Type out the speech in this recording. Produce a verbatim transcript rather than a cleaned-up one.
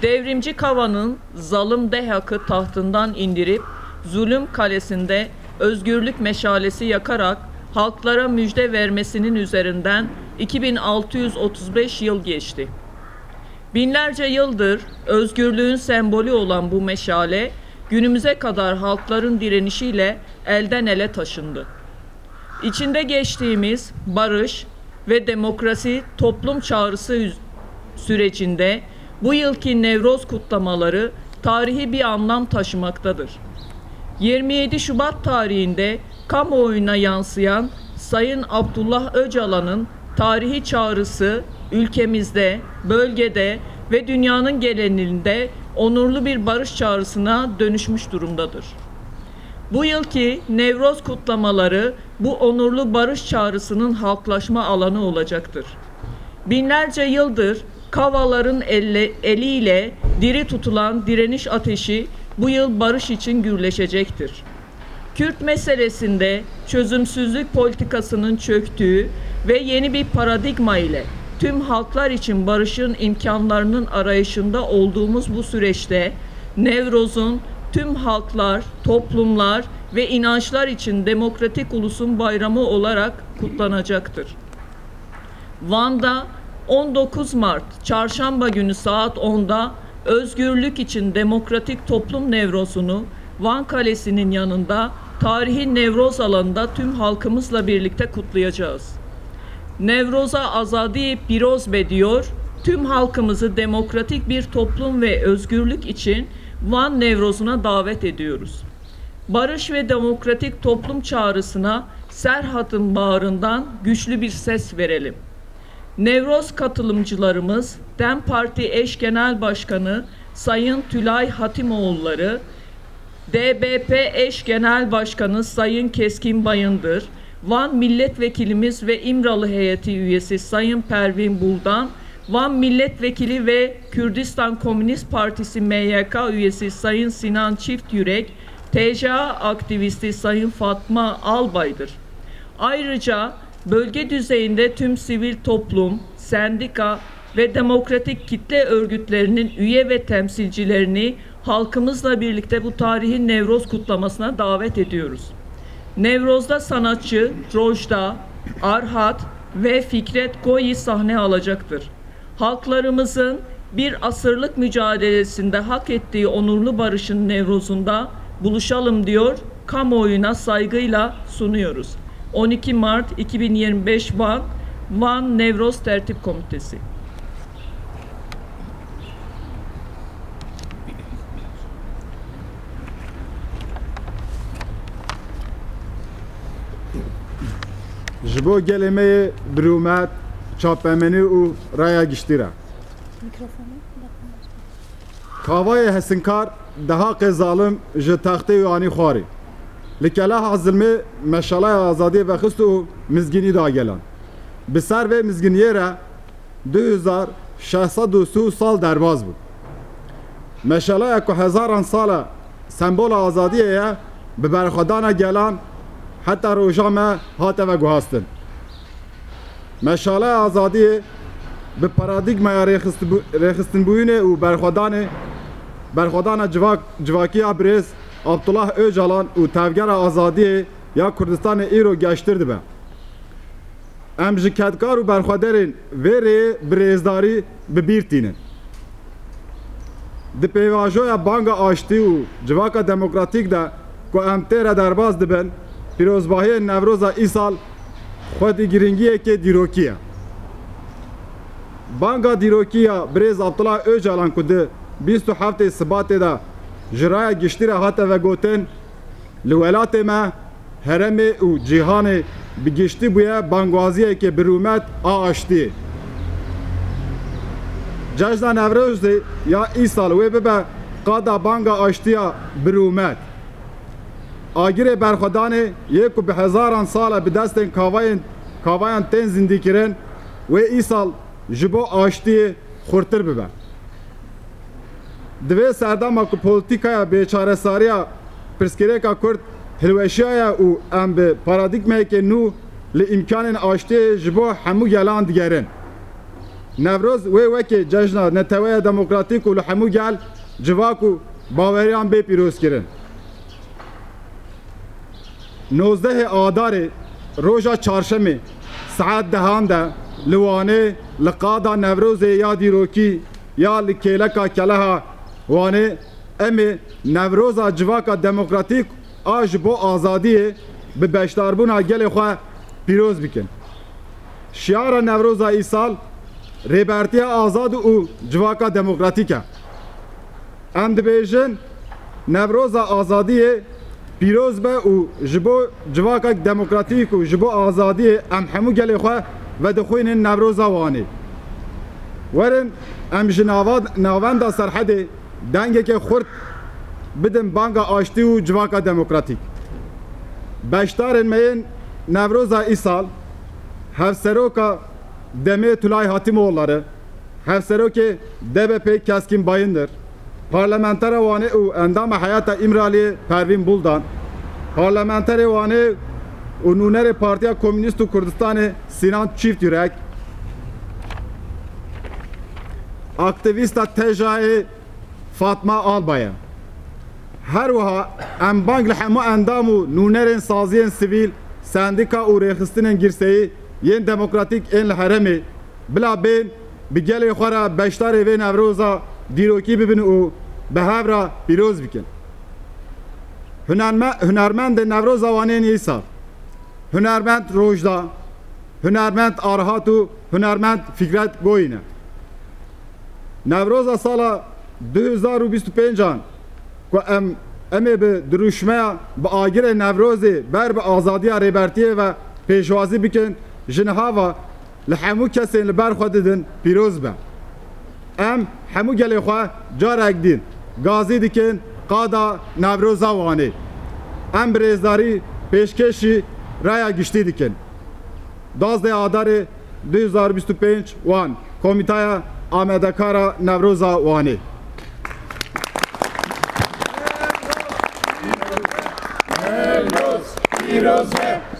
Devrimci Kava'nın zalim DEHAK'ı tahtından indirip zulüm kalesinde özgürlük meşalesi yakarak halklara müjde vermesinin üzerinden iki bin altı yüz otuz beş yıl geçti. Binlerce yıldır özgürlüğün sembolü olan bu meşale günümüze kadar halkların direnişiyle elden ele taşındı. İçinde geçtiğimiz barış ve demokrasi toplum çağrısı sürecinde bu yılki Nevroz kutlamaları tarihi bir anlam taşımaktadır. Yirmi yedi Şubat tarihinde kamuoyuna yansıyan Sayın Abdullah Öcalan'ın tarihi çağrısı ülkemizde, bölgede ve dünyanın genelinde onurlu bir barış çağrısına dönüşmüş durumdadır. Bu yılki Nevroz kutlamaları bu onurlu barış çağrısının halklaşma alanı olacaktır. Binlerce yıldır Kavaların elle, eliyle diri tutulan direniş ateşi bu yıl barış için gürleşecektir. Kürt meselesinde çözümsüzlük politikasının çöktüğü ve yeni bir paradigma ile tüm halklar için barışın imkanlarının arayışında olduğumuz bu süreçte Nevroz'un tüm halklar, toplumlar ve inançlar için demokratik ulusun bayramı olarak kutlanacaktır. Van'da on dokuz Mart Çarşamba günü saat onda Özgürlük için Demokratik Toplum Nevrozu'nu Van Kalesi'nin yanında tarihi Nevroz alanında tüm halkımızla birlikte kutlayacağız. Nevroza azadî pîroz be diyor, tüm halkımızı demokratik bir toplum ve özgürlük için Van Nevrozu'na davet ediyoruz. Barış ve demokratik toplum çağrısına Serhat'ın bağrından güçlü bir ses verelim. Nevroz katılımcılarımız DEM Parti eş genel başkanı Sayın Tülay Hatimoğulları, DBP eş genel başkanı Sayın Keskin Bayındır, Van milletvekilimiz ve İmralı heyeti üyesi Sayın Pervin Buldan, Van milletvekili ve Kürdistan Komünist Partisi MYK üyesi Sayın Sinan Çiftyürek, TJA aktivisti Sayın Fatma Albay'dır. Ayrıca bölge düzeyinde tüm sivil toplum, sendika ve demokratik kitle örgütlerinin üye ve temsilcilerini halkımızla birlikte bu tarihi Nevroz kutlamasına davet ediyoruz. Nevroz'da sanatçı Rojda, Arhat ve Fikret Goyi sahne alacaktır. Halklarımızın bir asırlık mücadelesinde hak ettiği onurlu barışın Nevroz'unda buluşalım diyor, kamuoyuna saygıyla sunuyoruz. On iki Mart iki bin yirmi beş Van, Van Nevroz Tertip Komitesi. Ji bo gelê me yê birûmet, çapemenî û raya giştî re. Kavayê hesinkar dehaqê zalim ji textê wî anî xwarê. Li keleha zilmê meşalaya azadiyê vexist û mizgînî da gelan. Bi ser vê mizgîniyê re du hezar şeş sed û sî sal derbas bû. Meşaleya ku hezaran sal e sembola azadiyê ye, bi berxwedana gelan heta roja me hate veguhastin. Meşaleya azadiyê bi paradîgmaya rêxistibû-, rêxistinbûyînê û berxwedanê, berxwedana civak-, civakî ya birêz Abdullah Ocalan û Tevgera Azadiyê ya Kurdistanê îro geştir dibe. Em ji kedkar û berxwederên vê rêyê bi rêzdarî bi bîr tînin. Di pêvajoya banga aştî û civaka demokratîk de ku em tê re derbas dibin, pîrozbahiyên Newroza îsal xwedî giringiyekê dîrokî ye. Banga dîrokî ya birêz Abdullah Ocalan ku di bîst û heftê Sibatê de ji raya giştî re hate vegotin, li welatê me, herêmê û cîhanê bi giştî bûye bangwaziyeke bi rûmet a aştiyê. Cejna Newrozê ya îsal wê bibe qada banga aştiya bi rûmet. Agirê berxwedanê yê ku bi hezaran sal e bi destên kavayên, kavayan tên zindîkirin, wê îsal ji bo aştiyê xurtir bibe. Di vê serdema ku polîtîkaya bêçaresariya pirsgirêka Kurd hilweşiyaye û em bi paradîgmeyeke nû li îmkanên aştiyê ji bo hemû gelan digerin. Newroz wê wekî cejna neteweya demokratîk û li hemû gel, civak û baweriyan bê pîrozkirin. Nozdehê Adarê, roja çarşemê, saet dehan de li Wanê, li qada Newrozê ya dîrokî ya li Kêleka Keleha Wanê, em ê Newroza civaka demokratîk a ji bo azadiyê bi beşdarbûna gelê xwe pîroz bikin. Şiara Newroza îsal rêbertiya azad û civaka demokratîk e. Em dibêjin, Newroza azadiyê pîroz be û ji bo civaka demokratîk û ji bo azadiyê em hemû gelê xwe vedixwînin Newroza Wanê. Werin em ji nava-, navenda Serhedê dengeke xurt bidin banga aştî û civaka demokratîk. Beşdarên me yên Newroza îsal, Hevseroka demê Tulay Hatimoğulları, Hevserokê D B P Keskîn Bayındır, Parlamentera Wanê û Endama Heyata Îmraliyê Pervîn Buldan, Parlamenterê Wanê û nûnerê Partiya Komûnîst û Kurdistanê Sinan Çîftyurek, aktîvîsta TEJAyê Fatma Albaya. Her wiha em bang li hemû endam û nûnerên saziyên sivîl, sendîka û rêxistinên girseyî yên demokratîk ên li herêmê bila bên bi gelê xwe re beşdarê vê Newroza dîrokî bibin û bi hev re pîroz bikin. Hunerme-, hunermendên Newroza Wanê yên îsal, hunermend Rojda, hunermend Arhat û hunermend Fikret Goyî ne. Newroza sala du hezar û bîst û pêncan ku em, em ê bi dirûşmeya bi agirê Newrozê ber bi azadiya Rêbertiyê ve pêşwazî bikin, ji niha ve li hemû kesên li ber xwe didin pîroz be. Em hemû gelê xwe carek din gazî dikin qada Newroza Wanê. Em bi rêzdarî pêşkêşî raya giştî dikin. Duwazdeh Adarê du hezar bîst û pênc, Wan, Komîtaya Amadekara Newroza Wanê. Newroz pîroz be!